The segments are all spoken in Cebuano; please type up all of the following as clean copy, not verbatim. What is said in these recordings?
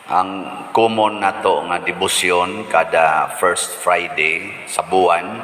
Ang common nato nga debosyon kada first Friday sa buwan,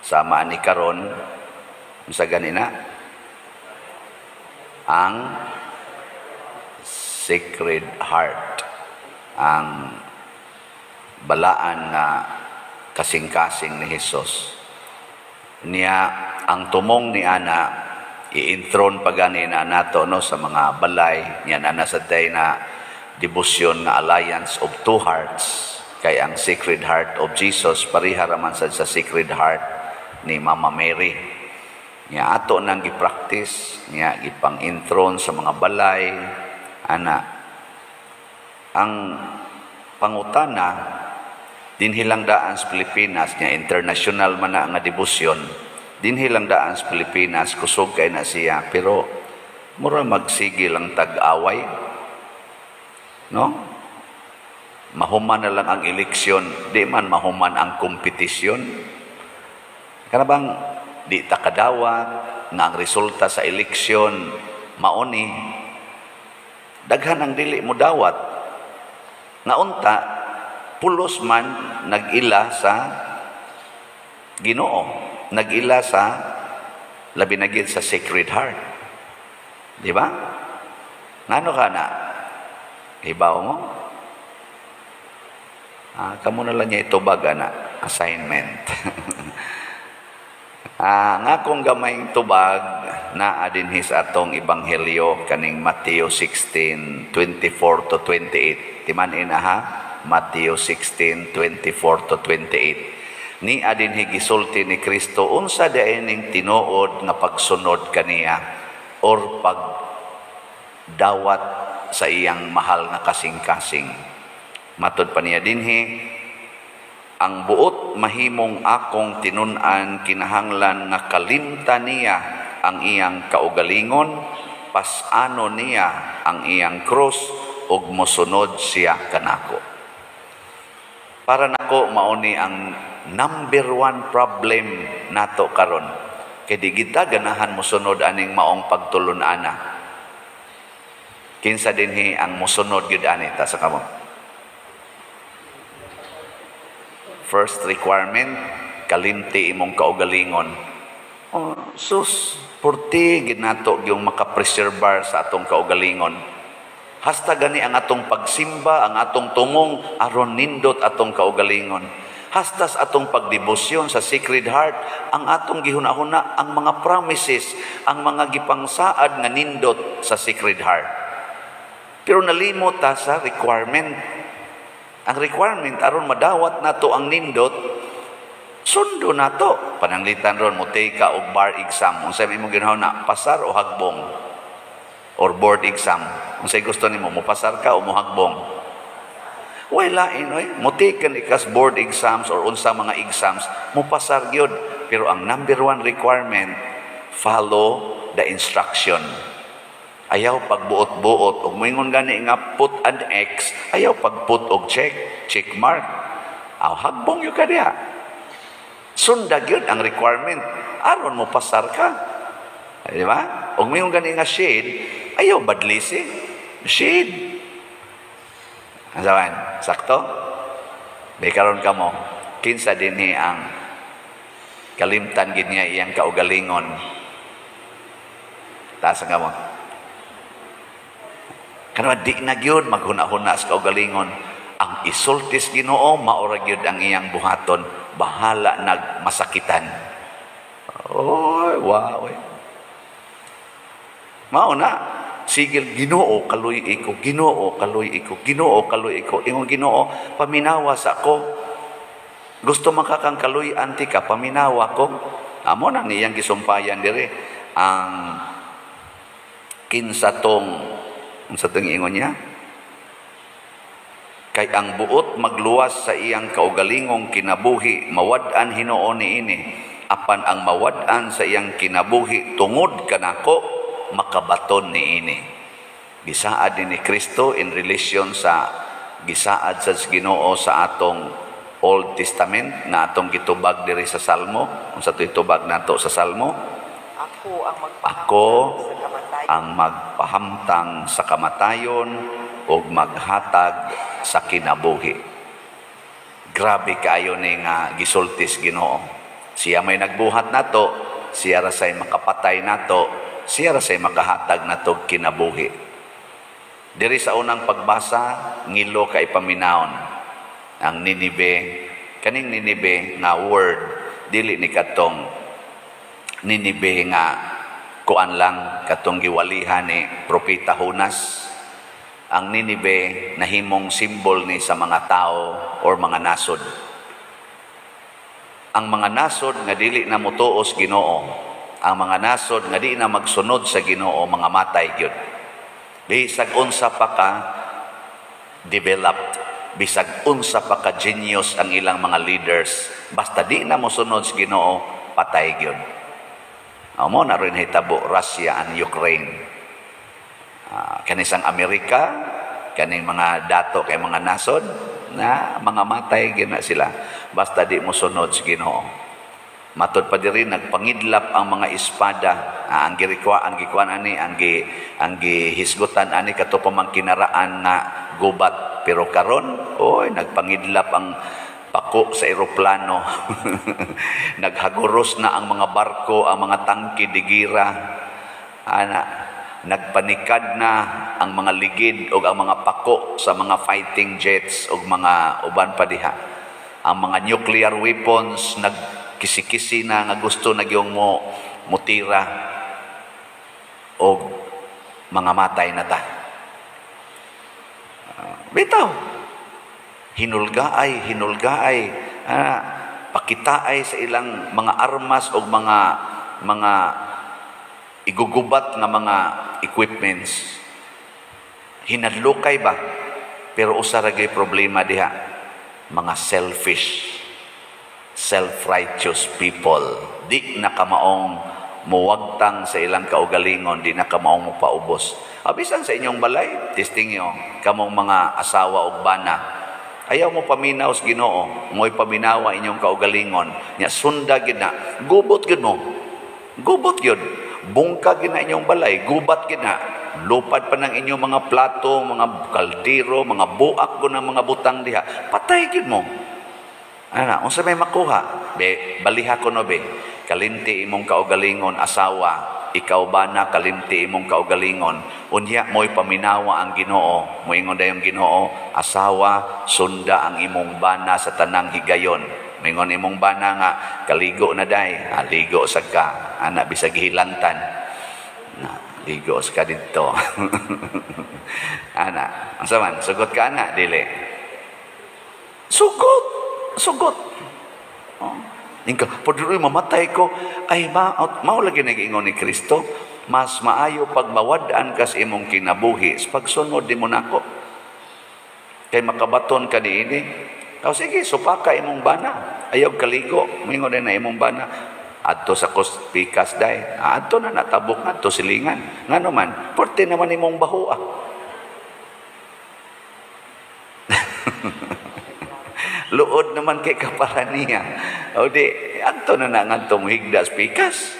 sama ni karon, unsa gani na? Ang Sacred Heart, ang balaan nga kasing-kasing ni Hesus. Niya ang tumong ni ana, i-enthrone pa gani na nato, no, sa mga balay niya na nasa day na debosyon nga Alliance of Two Hearts, kay ang Sacred Heart of Jesus pareha raman sad sa Sacred Heart ni Mama Mary. Niya ato nang gi-practice niya, gipang-enthrone sa mga balay ana. Ang pangutana, dinhi lang daan sa Pilipinas niya, international man na nga debosyon, dinhi lang daan sa Pilipinas kusog kay na siya, pero mura magsige lang tag-away, no? Mahuman na lang ang eleksyon, di man mahuman ang kompetisyon. Kana bang di ta kadawat nga ang resulta sa eleksyon mauni? Daghan ang dili mo dawat nga unta pulos man nag-ila sa Ginoo, nag-ila sa labi na gid sa Sacred Heart, di ba? Ngano ka na hibaw mo? Ah, kamo na lang niya itubag ana, assignment. Ah, nga kung gamayng tubag naa dinhi sa atong ebanghelyo kaning Mateo 16:24 to 28. Timan-in ha, Mateo 16:24 to 28. Ni adinhi gisulti ni Kristo unsa diay ning tinuod nga pagsunod kaniya or pagdawat sa iyang mahal nga kasing-kasing. Matod pa niya dinhi, "Ang buot mahimong akong tinun-an kinahanglan nga kalimtan niya ang iyang kaugalingon, pas-ano niya ang iyang krus ug mosunod siya kanako." Para nako, mauni ang number one problem nato karon. Kay di kita ganahan mosunod aning maong pagtulun-ana. Kinsa dinhi ang mosunod gyud ani? Taas kamot. First requirement, kalimti imong kaugalingon. Oh, sus, purti gid nato yung makapreserbar sa atong kaugalingon. Hasta gani ang atong pagsimba, ang atong tumong aron nindot atong kaugalingon. Hasta sa atong pagdebosyon sa Sacred Heart, ang atong gihuna-huna ang mga promises, ang mga gipangsaad nga nindot sa Sacred Heart. Pero nalimot ta sa requirement. Ang requirement aron madawat nato ang nindot, sundo nato. Pananglitan ron mo take ka og bar exam, unsay imong ginahuna, pasar o hagbong? Or board exam, unsay gusto nimo, mopasar ka o mohagbong? Way lain oy, mo take ka ikas board exams or unsa mga exams, mopasar gyud. Pero ang number one requirement, follow the instruction. Ayaw pagbuot-buot. Ug moingon gani nga put an X, ayaw pagput og check, check mark. Aw, hagbong gyud ka diha. Sunda gyud ang requirement aron mo pasar ka. Di ba? Ug moingon gani nga shade, ayaw badlisi. Shade. Asawan, sakto? May karon ka mo, kinsa dinhi ang kalimtan gid niya iyang kaugalingon? Taas ang kamot. Kana di na gyud maghuna-huna sa kaugalingon. Ang isultis Ginoo, maora gyud ang iyang buhaton, bahala nagmasakitan. Oy, wow. Oy. Mao na sigil, "Ginoo, kaluy ko, Ginoo, kaluy ko, Ginoo, kaluy ko." Ingon Ginoo, "Paminawa sa ko. Gusto makakang kaluy anti ka, paminawa ko." Amo nang iyang gisumpayan dire ang kinsa tong unsa tong ingon niya? "Kay ang buot magluwas sa iyang kaugalingong kinabuhi, mawad-an hinuon niini. Apan ang mawad-an sa iyang kinabuhi tungod kanako, makabaton niini." Gisaad ni Kristo in relation sa gisaad sa Ginoo sa atong Old Testament nga atong gitubag diri sa Salmo. Unsa to'y tubag nato sa Salmo? Ako ang magpahamtang Ako sa kamatayon. Ang magpahamtang sa kamatayon ug maghatag sa kinabuhi. Grabe kaayo ni nga gisultis Ginoo. Siya may nagbuhat nato, siya ra say makapatay nato, siya ra say makahatag nato kinabuhi. Diri sa unang pagbasa, ngilo kay paminawon ang Ninibe. Kaning Ninibe nga word, dili ni katong Ninibe nga kuan lang, katong giwalihan ni Propeta Jonas. Ang Ninibe nahimong simbol ni sa mga tao or mga nasod. Ang mga nasod nga dili na motuos Ginoo, ang mga nasod nga di na magsunod sa Ginoo, mga matay gyud. Bisag unsa pa ka developed, bisag unsa pa ka genius ang ilang mga leaders, basta di na mosunod sa Ginoo, patay gyud. Mao na rin hitabo Russia and Ukraine. Kanisang Amerika, kaning mga dato kay mga nasod, na mga matay gyud na sila basta di mo sunod sa Ginoo. Matod pa diri, nagpangidlap ang mga espada. Ang girikwa, ang gikuan ani, ang gihisgutan ani kato pa man kinaraan nga gubat, pero karon, oy, nagpangidlap ang pako sa eroplano. Naghaguros na ang mga barko, ang mga tangke de gera. Ana, nagpanikad na ang mga ligid o ang mga pako sa mga fighting jets o mga uban pa diha. Ang mga nuclear weapons nagkisi-kisi na nga gusto na gyung mo mutira o mga matay na ta. Bitaw. Hinulgaay, hinulgaay, pakitaay sa ilang mga armas o mga igugubat nga mga equipments. Hinadlokay ba? Pero usa ra gyud problema diha, mga selfish, self-righteous people. Di na kamaong muwagtang sa ilang kaugalingon, di na kamaong mupaubos. Abisan sa inyong balay, testing nyo, kamong mga asawa og bana, ayaw mo paminaw sa Ginoo, mo'y paminawa inyong kaugalingon, nya sunda gid na, gubot gid mo. Gubot gyud. Bungka gid na inyong balay, gubat gid na. Lupad pa ng inyong mga plato, mga kaldero, mga buak ko ng mga butang diha. Patay gid mo. Ana, unsa may makuha? Be, baliha ko no be. Kalimti imong kaugalingon, asawa, ikaw ba na kalimti imong kaugalingon? Unya mo'y paminawa ang Ginoo. Moingon dayong Ginoo, asawa, sunda ang imong bana sa tanang higayon. Moingon imong bana nga kaligo na day, ligo sa ka, ana bisag hilantan. Na, ligo sa ka didto. Ana, unsa man, sugot ka ana dili? Sugot, sugot. Oh. Ingka, paduro mamatay ko, ay mao lagi nag-ingon ni Kristo, mas maayo pag mawad-an ka sa imong kinabuhi, sa pagsunod di mo nako. Kay makabaton ka niini. O sige, supaka imong bana. Ayaw kaligo, moingon na imong bana. Adto sa pikas day. Adto na natabok adto silingan. Ngano man, porte naman imong baho ah. Luod naman kay kapara niya. O di, adto na na ngadto mohigda sa pikas.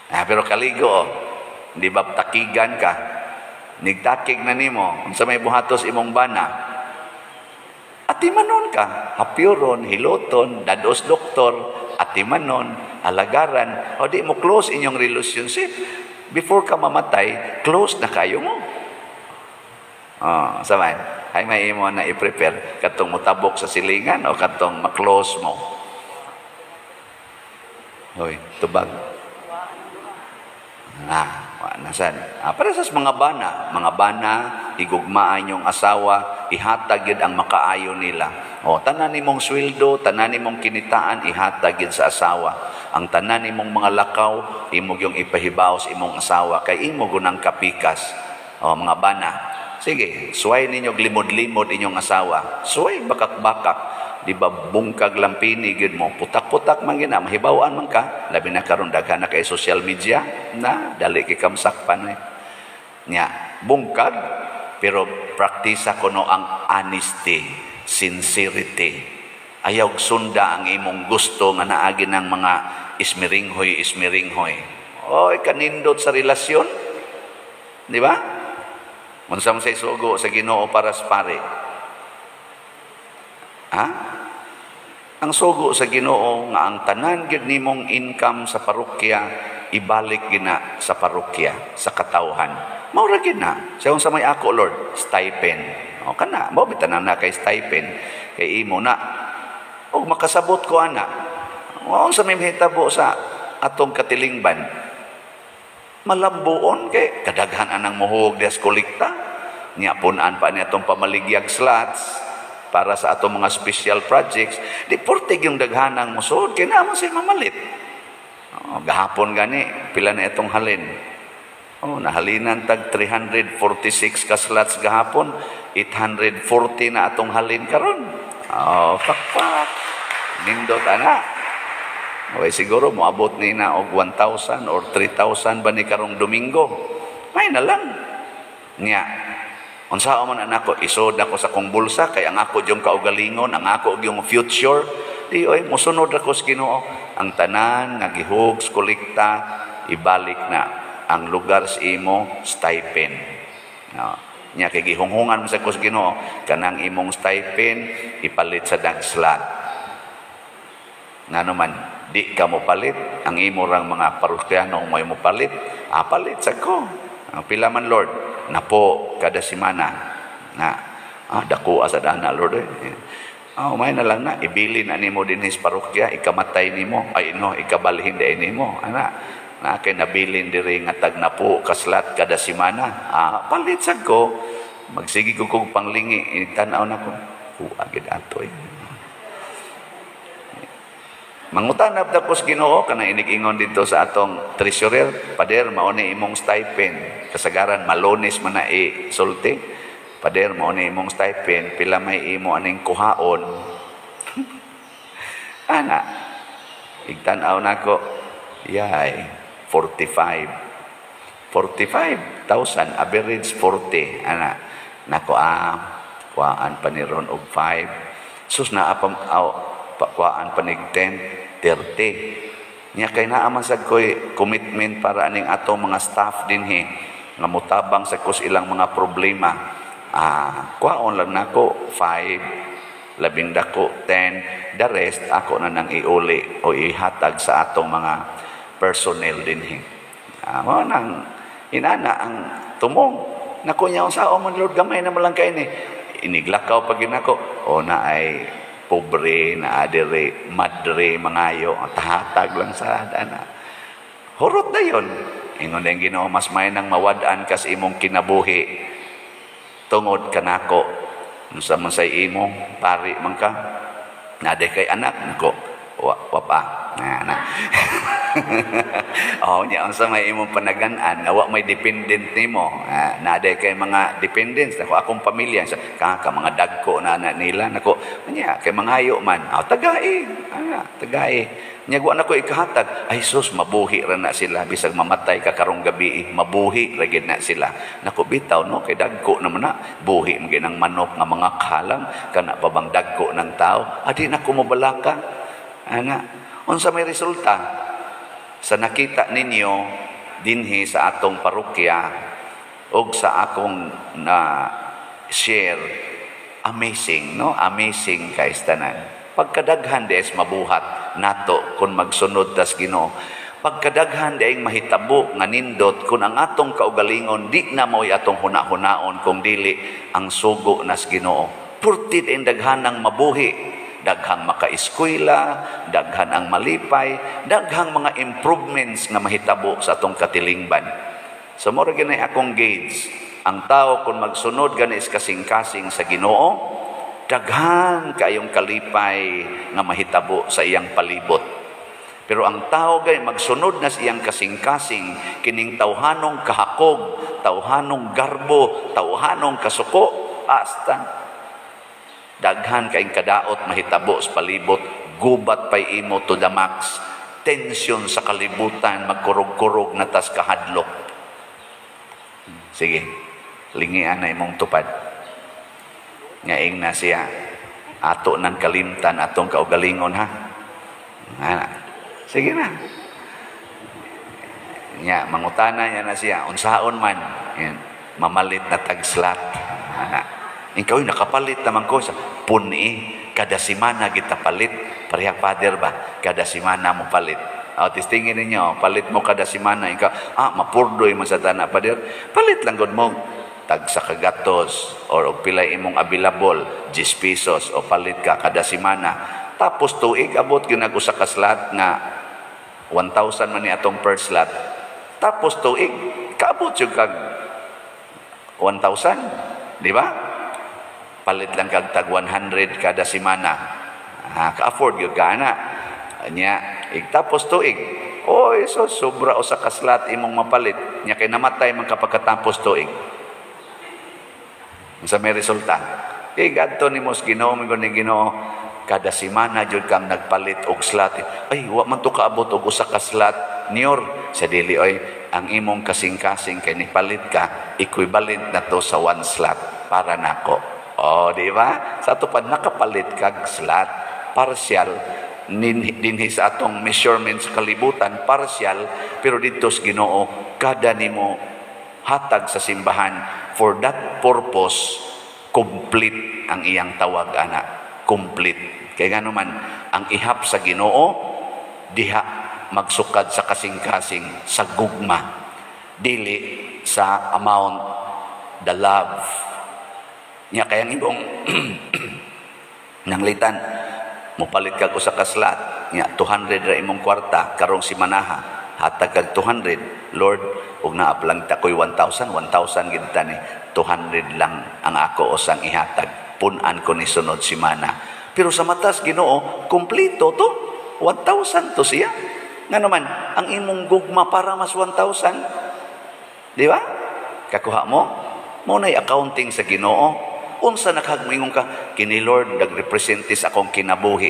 Pero kaligo, di ba takigan ka? Nigtakig na nimo, unsa may buhatos imong bana? Atimanon ka, hapyoron, hiloton, dados doktor, atimanon, alagaran. O di mo close inyong relationship. Before ka mamatay, close na kayo mo. Oh, saman, ay may imo na i-prepare katong motabok sa silingan o katong ma-close mo. Hoy, tubag. Na, nasan? Para sa mga bana, higugmaan yung asawa, ihatag yun ang makaayo nila. O, tanan nimong sweldo, tanan nimong kinitaan, ihatag yun sa asawa. Ang tanan nimong mga lakaw, imog yung ipahibaw sa imong asawa, kay imo gunang kapikas. O, mga bana, sige, suway ninyo limod-limod inyong asawa. Suway bakak-bakak. Di ba bungkag lampini gyud mo, putak-putak man gina, mahibaw-an man ka. Labi na karon daghan na kay social media na dali kay kamsakpan eh. Nya, bungkag pero praktisa kuno ang honesty, sincerity. Ayaw sunda ang imong gusto nga naagi ng mga ismiringhoy, ismiringhoy. Oy, kanindot sa relasyon. Di ba? Unsa man say sugo sa Ginoo para sa pari? Ha? Ang sugo sa Ginoo nga ang tanan gyud nimong income sa parokya ibalik gina sa parokya, sa katawhan. Mao ra gyud na. Siya, unsa may ako, Lord? Stipend. O kana, mao bitaw na kay stipend kay imo na. Og makasabot ko ana. Unsa may mahitabo sa atong katilingban? Malambuon kay kadaghan anang muhog des kolekta. Nya punan pa ni atong pamaligyag slots para sa atong mga special projects. Di portig yung daghanang musod kay naman siya mamalit. Oh, gahapon gani pila na itong halin. Oh, nahalinan tag 346 ka slots gahapon, 840 na atong halin karon. Oh, pakpak. Nindot ana. Okay, siguro moabot ni na og 1,000 or 3,000 ba ni karong Domingo. May na lang. Nya, unsa man anak ko, isod ako sa kong bulsa kay ang ako yung kaugalingon, ang ako yung future. Di oy, mosunod ako sa Ginoo. Ang tanan nga gihug sa kolekta ibalik na ang lugar sa imo stipend. No. Nya kay gihunghungan mo sa ko sa Ginoo, kanang imong stipend ipalit sa dag slot. Ngano man di ka mo palit, ang imo rang mga parokyano may mo palit, ah, palit sa ko. Ang pila man, Lord? Napo kada semana. Na ah, dako sa dana, Lord eh. Oh, may na lang na ibilin na nimo dinhi sa parokya, ikamatay nimo, ay no, ikabalhin dai nimo. Ana, na kay nabilin diri nga tag napo ka slot kada semana. Ah, palit sad ko. Magsige ko kog panglingi, tan-aw nako. Kuha gid ato eh. Mangutanab ta ko sa Ginoo kana inig-ingon dito sa atong treasurer, "Pader, mao ni imong stipend." Kasagaran malones man na i sulti. "Pader, mao ni imong stipend, pila may imo aning kuhaon?" Ana, igtan-aw nako, yay, 45. 45,000, average 40. Ana, nako ah, kuhaan pa ni ron og 5. Sus naa pa, aw, kuhaan pa nig 10, 30. Nya kay naa man sad ko'y commitment para aning atong mga staff dinhi nga mutabang sa kus ilang mga problema. Ah, kuhaon lang nako 5, labing dako 10, the rest ako na nang iuli o ihatag sa atong mga personnel dinhi. Ah, mao nang inana ang tumong. Nako niya sa man, Lord, gamay na lang kay ni. Iniglakaw pag ginako o na ay pobre na adere madre mangayo, tahatag lang sa ana. Hurot na yon. Ingon ang Ginoo, mas may nang mawad-an kas imong kinabuhi tungod kanako. Unsa man say imo, pari man ka, nade kay anak nako, wa pa na na. Oh, nya unsa may imong panagan-an nga wa may dependent nimo? Ah, nade kay mga dependents? Nako, akong pamilya sa ka, ka mga dagko na na nila. Nako, nya kay mangayo man, aw, tagai ana, tagai. Nya wa nako ikahatag, ay sus, mabuhi ra na sila bisag mamatay ka karong gabi, mabuhi ra gid na sila. Nako bitaw no, kay dagko naman na buhi man ang manok nga mga kalang kana pa bang dagko ng tao, adi na ko mobalaka ana. Unsa may resulta sa nakita ninyo dinhi sa atong parokya og sa akong na share? Amazing no, amazing kay tanan. Pagkadaghan des mabuhat nato kung magsunod tas Ginoo. Pagkadaghan diay mahitabo nga nindot kung ang atong kaugalingon di na mo'y atong huna-hunaon kung dili ang sugo nas Ginoo. Purtit ang daghanang mabuhi, daghang makaeskwela, daghan ang malipay, daghang mga improvements nga mahitabo sa atong katilingban. So mura gani akong gauge. Ang tao kung magsunod gani is kasing-kasing sa Ginoo, daghan kayong kalipay nga mahitabo sa iyang palibot. Pero ang tao gay magsunod na sa iyang kasing-kasing, kining tawhanong kahakog, tawhanong garbo, tawhanong kasuko, hasta daghan kayong kadaot mahitabo sa palibot, gubat pay imo to the max, tension sa kalibutan, magkurog-kurog na tas kahadlok. Sige, lingian na imong tupad. Ngaing na siya, ato ng kalimtan, atong kaugalingon ha. Ana. Sige na. Nya, mangutana niya na siya, unsaon man. Yan. Mamalit na tag slot. Ana. Ikaw nakapalit naman ko sa puni kada simana kita palit. Pareha father ba? Kada simana mo palit. O, testingin ninyo, palit mo kada simana. Ikaw, mapurdoy man sa tana, pader. Palit lang gud mo tag sa kagatos or og pilay imong available, 10 pesos, o palit ka kada simana. Tapos tuig abot gyud usa ka slot nga 1,000 man ni atong per slot. Tapos tuig kaabot jud kag 1,000, di ba? Palit lang kag tag 100 kada simana. Ah, ka-afford gyud ka ana. Nya, tapos tuig. Oy, so sobra usa ka slot imong mapalit. Nya kay namatay man ka pagkatapos tuig. Sa may resulta. Kay gadto ni mos Ginoo, mingon ni Ginoo, kada simana jud kang nagpalit og slot. Ay, wa man to kaabot og usa ka slot niyor sa dili oy. Ang imong kasing-kasing kay nipalit ka, equivalent na to sa one slot para nako. Oh, di ba? Sa ato pa nakapalit kag slot partial dinhi sa atong measurement sa kalibutan, partial, pero didto sa Ginoo, kada nimo hatag sa simbahan for that purpose, complete ang iyang tawag ana, complete. Kay ngano man ang ihap sa Ginoo diha magsukad sa kasing-kasing, sa gugma, dili sa amount, the love niya. Kaya ang ibong nanglitan, mopalit kag usa ka slot nya 200 ra imong kwarta karong simanaha, hatag kag 200. Lord, ug naa lang ta koy 1,000, 1,000 gid ta ni, 200 lang ang ako usang ihatag, pun-an ko ni sunod simana. Pero sa matas Ginoo, kompleto to, 1,000 to siya. Ngano man ang imong gugma para mas 1,000, di ba? Kakuha mo mo na'y accounting sa Ginoo. Unsa nakagmingon ka kini Lord, nagrepresente sa akong kinabuhi,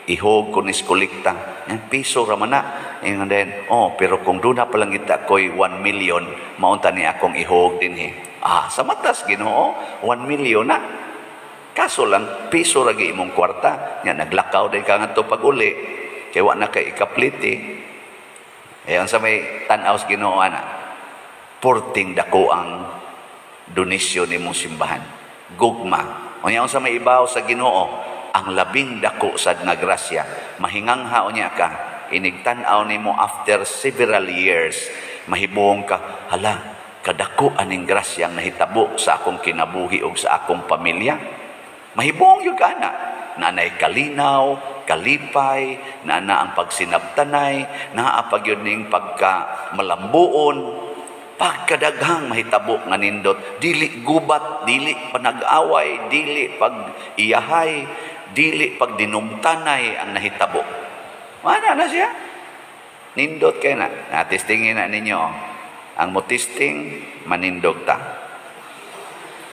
ihog ko ni kolekta. Yan, piso ra man na. And then, oh, pero kung duna pa lang kita ko'y 1 million, maunta ni akong ihog dinhi. Ah, sa matas Ginoo, 1 million na. Kaso lang, piso ra imong kwarta. Nya naglakaw din ka ngadto pag-uli. Kay wa na kay ikapliti. Eh, sa may tan-aw sa Ginoo ana, porting dako ang donisyon nimong simbahan. Gugma. Unya sa may ibaw sa Ginoo, ang labing dako sad nga grasya, mahingangha unya ka, inigtan-aw nimo after several years, mahibuong ka, hala, kadako aning grasya ang nahitabo sa akong kinabuhi ug sa akong pamilya. Mahibuong yun ka na. Nanay kalinaw, kalipay, na ang pagsinabtanay, naa pag yun ning pagka malambuon, pagkadaghang mahitabo nga nindot, dili gubat, dili panag-away, dili pag iyahay, dili pag dinumtanay ang nahitabo. Mana na siya? Nindot kay na. Natestingin na ninyo. Ang mo testing, manindog ta.